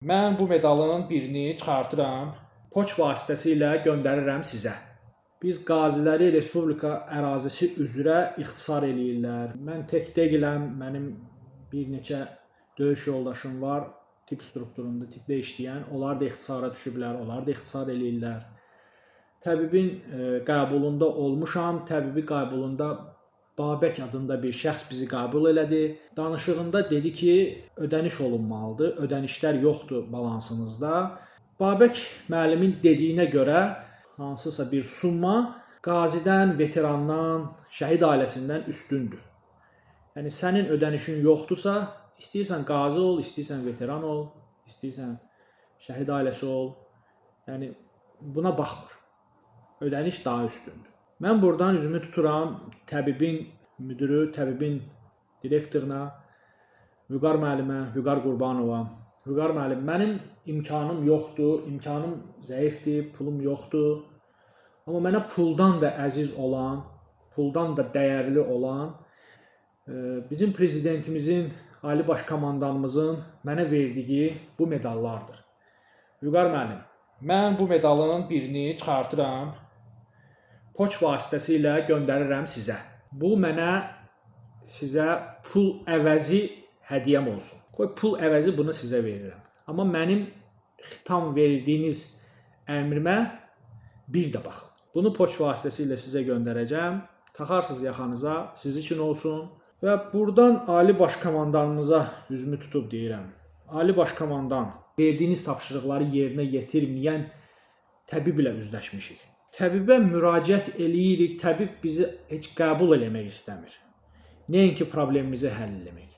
Mən bu medalın birini çıxartıram, poçt vasitəsilə göndərirəm sizə. Biz qaziləri respublika ərazisi üzrə ixtisar eləyirlər. Mən tək deyiləm, mənim bir neçə döyüş yoldaşım var, tip strukturunda, tipdə işləyən. Onlar da ixtisara düşüblər, onlar da ixtisar eləyirlər. Təbibin qəbulunda olmuşam. Təbibi qəbulunda Babək adında bir şəxs bizi qəbul elədi. Danışığında dedi ki, ödəniş olunmalıdır. Ödənişlər yoxdur balansınızda. Babək müəllimin dediyinə görə hansısa bir summa qazidən, veterandan, şəhid ailəsindən üstündür. Yəni sənin ödənişin yoxdursa, istəyirsən qazi ol, istəyirsən veteran ol, istəyirsən şəhid ailəsi ol. Yəni buna baxmır. Ödəniş daha üstündür. Mən buradan üzümü tuturam təbibin müdürü, təbibin direktoruna, Vüqar müəllimə, Vüqar Qurbanova. Vüqar müəllim, mənim imkanım yoxdur, imkanım zəifdir, pulum yoxdur. Amma mənə puldan da əziz olan, puldan da dəyərli olan bizim prezidentimizin, Ali Baş Komandanımızın mənə verdiyi bu medallardır. Vüqar müəllim, mən bu medalın birini çıxartıram, poçt vasitəsilə göndərirəm sizə. Bu mənə sizə pul əvəzi hədiyyəm olsun. Qoy pul əvəzi bunu sizə verirəm. Amma mənim xitam verdiyiniz əmrimə bir də baxın. Bunu poçt vasitəsilə sizə göndərəcəm. Taxarsınız yaxanıza, siz üçün olsun. Və burdan Ali Baş Komandanımıza üzümü tutub deyirəm. Ali Baş Komandan, verdiyiniz tapşırıqları yerinə yetirməyən təbiblə üzləşmişik. Təbibə müraciət eləyirik, təbib bizi heç qəbul eləmək istəmir. Nəinki problemimizi həll eləmək.